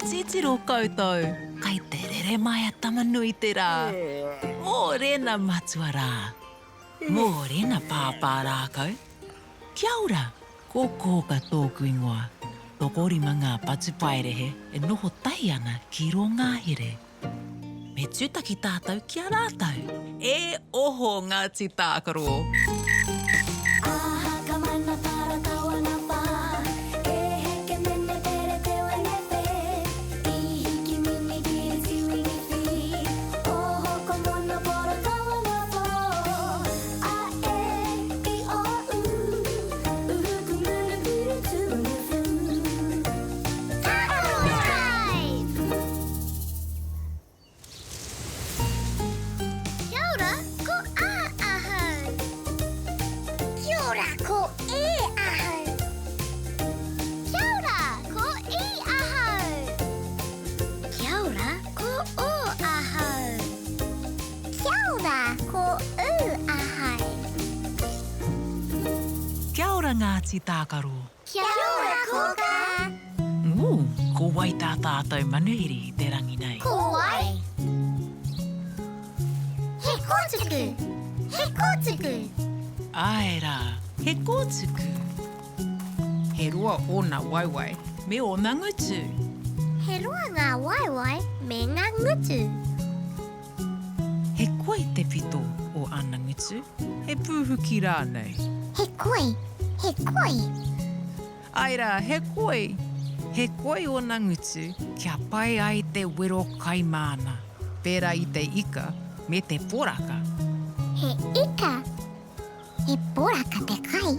Titiro koutou, kai te rere mai a Tama-nui-te-rā. Mōrena matua rā. Mōrena pāpā rākau. Kia ora, ko Kōka tōku ingoa. Tokorima ngā patupaiarehe e noho tahi ana ki rō ngahere. Me tūtaki tātou ki a rātou. E oho Ngāti Tākaro! Kia ora, ko A ahau. Kia ora, ko E ahau. Kia ora, ko I ahau. Kia ora, ko O ahau. Kia ora, ko U ahau. Kia ora Ngāti Tākaro. Kia ora Kōkā. Ū, ko wai tā tātou manuhiri i te rangi nei? Ko wai? He kōtuku! He kōtuku! Āe rā, he kōtuku. He roa ōna waewae me ōna ngutu. He roa ngā waewae me ngā ngutu. He koi te pito o ana ngutu, he pūhuki rānei. He koi, he koi. Āe rā, he koi. He koi ōna ngutu kia pai ai te wero kai māna, pērā i te ika me te poraka. He ika, he poraka te kai.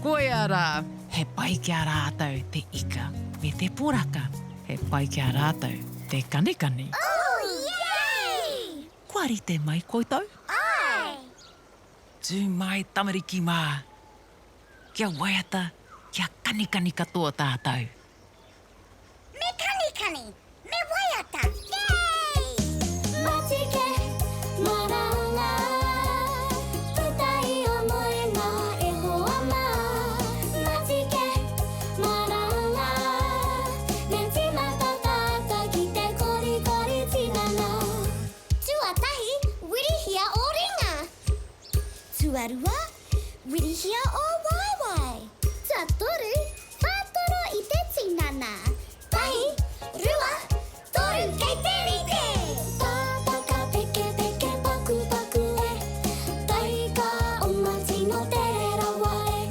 Koia rā, he pai ki a rātou te ika me te poraka, he pai ki a rātou te kanikani. Ooh, yay! Kua rite mai koutou? Āe! Tū mai tamariki mā! Kia waiata, kia kanikani katoa tātou. Me kanikani, me waiata, yay! Matike, maranga, puta i o moenga e hoa mā. Matike, maranga, me tīmata tātou ki te korikori tinana. Tuatahi, wirihia ō ringa. Tuarua, Wirihia ō waewae. Tuatoru, whātoro i te tinana. Tahi, rua, toru kei te rite! Tātaka pekepeke pakupaku e, Taika oma tino tere rawa e,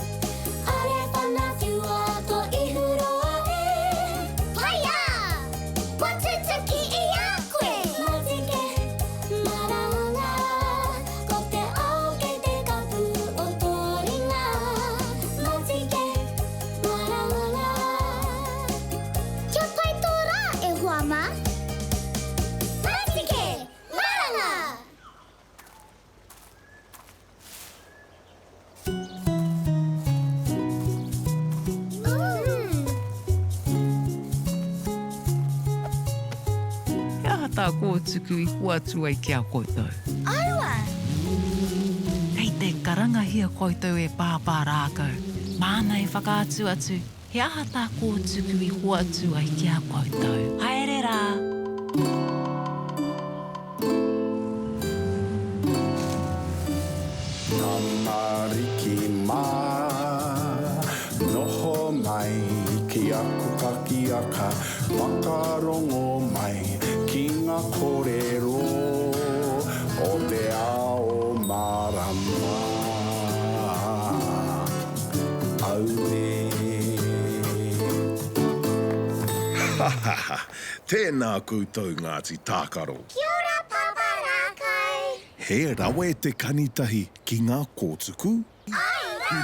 Are whana whiua to ihu roa e. Whaia! Kua tutuki i a koe! Matike, maranga, Ko te ao kei te kapu o tō ringa Matike, maranga. Kia pai tō rā e hoa mā! Matike, maranga! He aha tā Kōtuku i hoatu ai ki a koutou? Aua! Kei te karangahia koutou e Pāpā Rākau, māna e whakaatu atu he aha tā Kōtuku i hoatu ai ki a koutou. Haere rā! Tamariki mā, noho mai ki aku kakiaka, whakarongo mai ki ngā kōrero o te ao mārama. Auē. Ha ha ha! Tēnā koutou Ngāti Tākaro. Kia ora Papa Rākau. He rawe te kanitahi ki ngā kōtuku? Āe rā!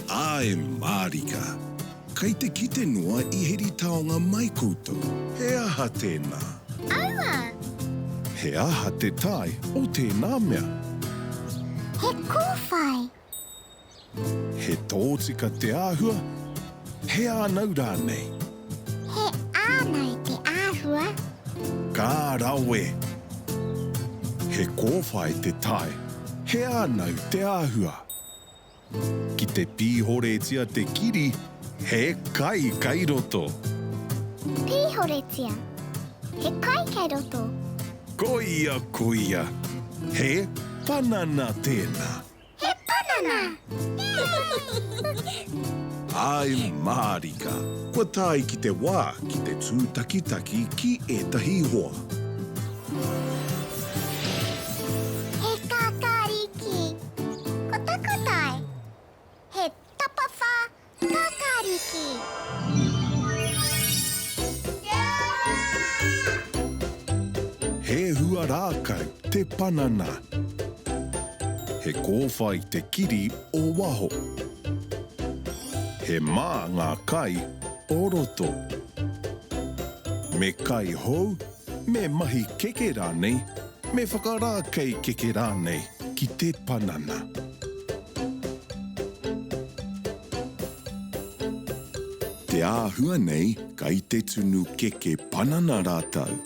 Āe mārika. Kei te kite noa i heri taonga mai koutou. He aha tēnā? Aua! He aha te tae o tēnā mea? He kōwhai. He tōtika te āhua, he ānau rānei? He ānau te āhua. Ka rawe! He kōwhai te tae, he ānau te āhua. Ki te pīhoretia te kiri, he kai kai roto. Pīhore! Horehoretia. He kai kei roto. Koia, koia. He panana tēnā. He panana! Āe mārika, kua tae ki te wā ki te tūtakitaki ki ētahi hoa. He kākāriki. Ko taku tae, he tapawhā kākāriki. He hua rākau te panana. He kōwhai te kiri o waho. He mā ngā kai o roto. Me kai hou, me mahi keke rānei, me whakarākei keke rānei ki te panana. Te āhua nei kai te tunu keke panana rātou.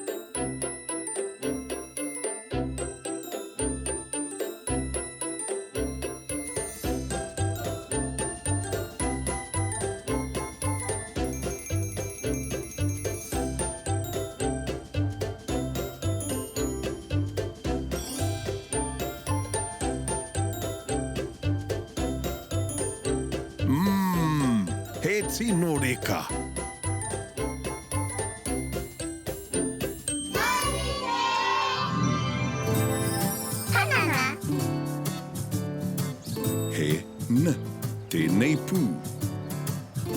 Mmm, he tino reka! Panana. He N tēnei pū.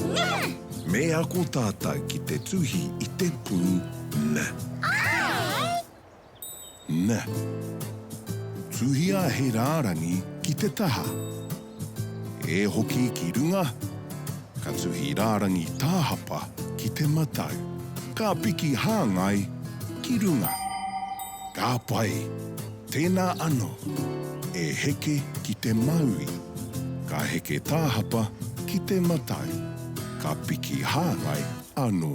N! Me ako tātou ki te tuhi i te pū N. Āe! N. Tuhia he rārangi ki te taha. E hoki ki runga, ka tuhi rārangi tāhapa ki te matau. Ka piki hāngai ki runga. Ka pai. Tēnā ano. E heke ki te maui. Ka heke tāhapa ki te matau. Ka piki hāngai ano.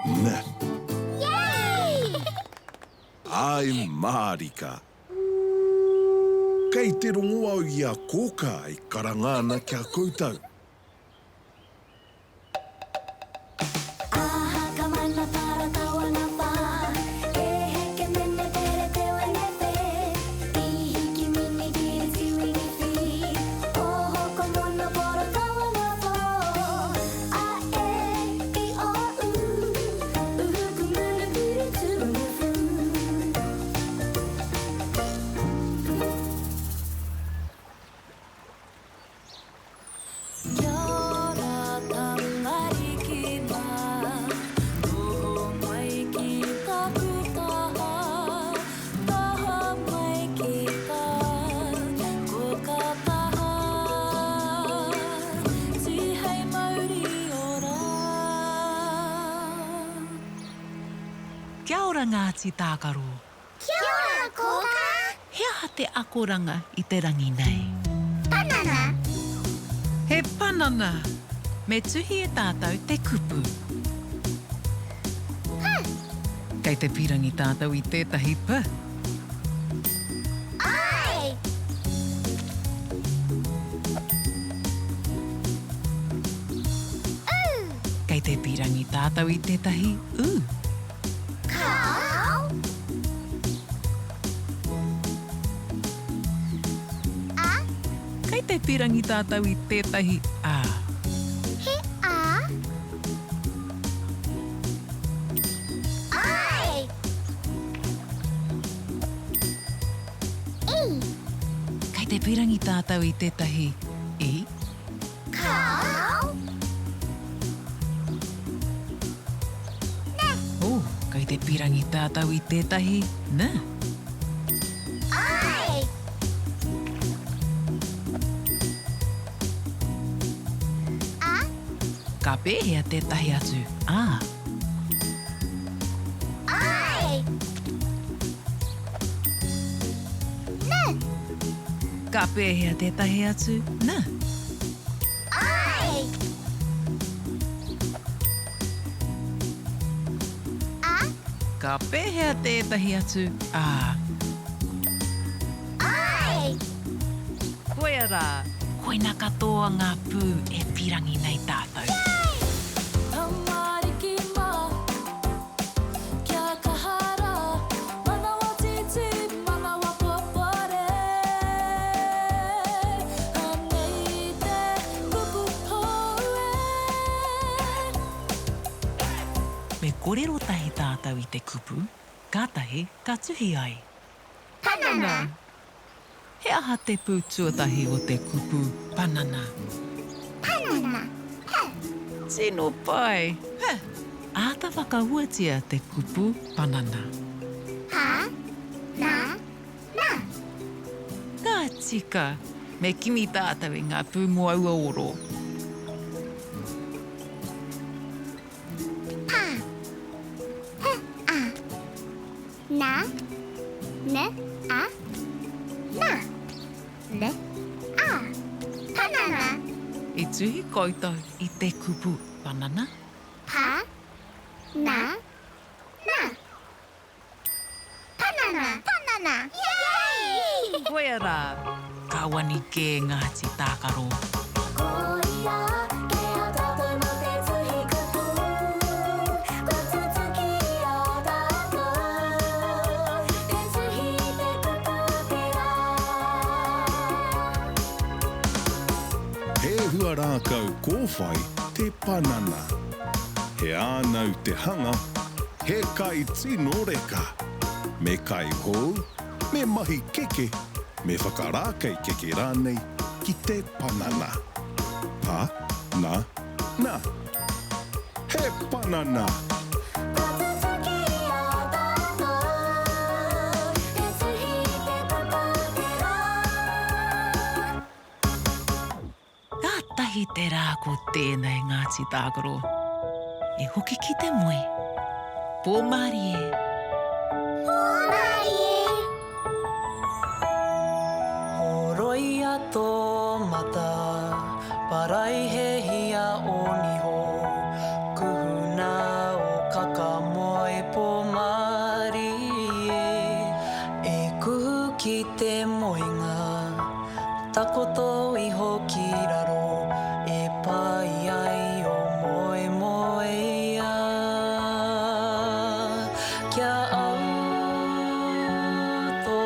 N. Yay! Āe mārika. Kei te rongo au i a Kōkā e karanga ana ki a koutou. Aha ka mana para tawana pa E heke mene pere te wene pe I hiki mini giri tiwini fi Oho ko mono poro tawana po A e i o u Uhu ku munu piri tu fu. Kia ora tamariki mā, noho mai ki taku taha, taha mai ki tā koka taha, tihei mauri ora. Kia ora Ngāti Tākaro. Kia ora Kōkā! He aha te akoranga i te rangi nei? Panana! He panana! Me tuhi e tātou te kupu. P! Kei te pīrangi tātou i tētahi p. Āe! U! Kei te pīrangi tātou i tētahi u. Kāo! A. Kei te pīrangi tātou i tētahi A. He A. Āe! I. Kei te pīrangi tātou i tētahi I. Kāo! Oh, kei te pīrangi tātou i tētahi N. Āe! A. Ka pēhea tētahi atu A? Āe! N. Ka pēhea tētahi atu N? Āe! A. Ka pēhea tētahi atu A? Āe! Koia rā, koina katoa ngā pū e pīrangi nei tātou. Tamariki mā. Me korero tahi tātou i te kupu, kātahi ka tuhi ai. Panana. He aha te pū tuatahi o te kupu panana? Panana, P. Tino pai! P. Āta whakahuatia te kupu panana. Pa, na, na. Ka tika! Me kimi tātou i ngā pū mō aua oro. Pa, P, a. Na, N, A, na. L, A. Panana. I tuhi koutou i te kupu panana? Pa, na, na. Panana! Panana! Yay! Koia rā, ka wani kē Ngāti Tākaro. Koia kē a tātou mō te tuhi kupu, kua tutuki i a tātou te tuhi i te kupu o te rā. He huarākau kōwhai te panana. He ānau te hanga, he kai tino reka. Me kai hou, me mahi keke, me whakarākei keke rānei ki te panana. Pa, na, na. He panana! Kua tutuki i a tātou te tuhi i te kupu o te rā. Kātahi te rā ko tēnei Ngāti Tākaro. E hoki ki te moe. Pō mārie. Pō mārie. Horoia tō mata, paraihehia ō niho, kuhuna ō kakamoe pō mārie, e kuhu ki te moenga. Takoto iho ki raro e pai ai o moemoeā. Kia au tō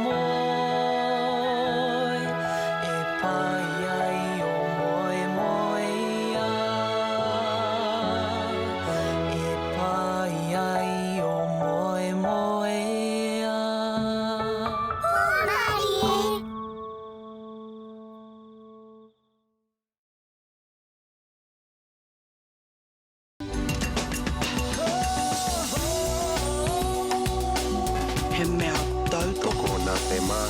moe e pai ai o moemoeā. E pai ai o moemoeā. Hōmarie! He mea tautoko nā te Māori.